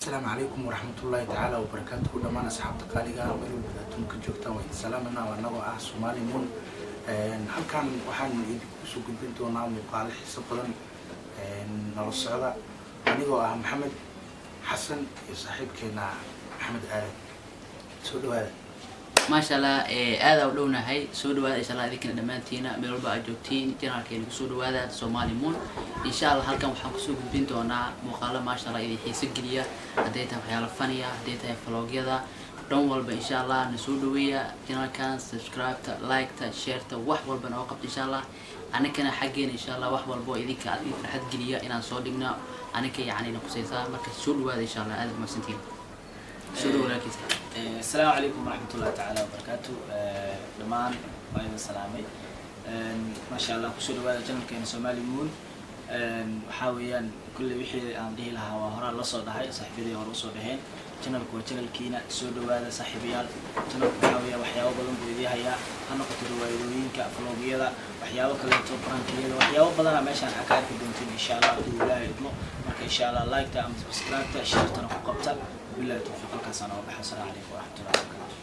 Asalaamu calaykum waraxmatullaahi tacaala wabarakaatuhu. Dhammaan asxaabta qaaliga ah meel walba adduunka joogtaan, waa idin salaamanaa. Waa anagoo ah Somali Moon. Halkan waxaan idinku soo gudbin doonaa muuqaalo xiiso badan. Nala socda, anigoo ah Maxamed Xasan iyo saaxiibkeena Maxamed Aadan. Soo dhawaada. Maasha Allah, aada u dhownahay. Soo dhawaada insha Allah idinkana dhammaantiina meel walba aad joogtiin, channelkeena kusoo dhawaada, Somali Moon. Insha Allah halkan waxaan kusoo gudbin doonaa muuqaalo, maasha Allah, idin xiiso geliya, hadday tahay waxyaalo funny ah, hadday tahay vlogyada, dhan walba. Insha Allah na soo dhaweeya channelkan, subscribe-ta, like-ta, share-ta, wax walba noo qabta. Insha Allah anakana xaggeena, insha Allah, wax walba oo idinka aad idin farxad geliya inaan soo dhigno anaka yacni na qusaysaa. Marka soo dhawaada insha Allah. Aad mahadsantihiin. Soo dhawo, walaalkiisa. Asalaamu calaykum waraxmatullahi tacaala wabarakaatu. Dhammaan waa idin salaamay. Maasha Allah, kusoo dhawaada channelkeena Somali Moon. Waxaa weeyaan kulley wixii aan dhihi lahaa waa horaa la soo dhahay, saaxiibadii hore usoo dhaheen. Channelku waa channelkiina, soo dhawaada saaxiibayaal. Channelku waxaa weeyaan waxyaabo badan buu idii hayaa, ha noqoto riwaayadooyinka, vlogyada, waxyaabo kaleeto, prankiyada, waxyaabo badana meeshaan aa ka arki doontiin insha Allah hadduu Ilaahay idmo. Marka insha Allah like-ta ama subscribe-ta, share-tana ku qabta. Billahi tawfiiq, halkaasaan ooga baxa. Asalaamu calaykum waraxmatullahi wabarakatu.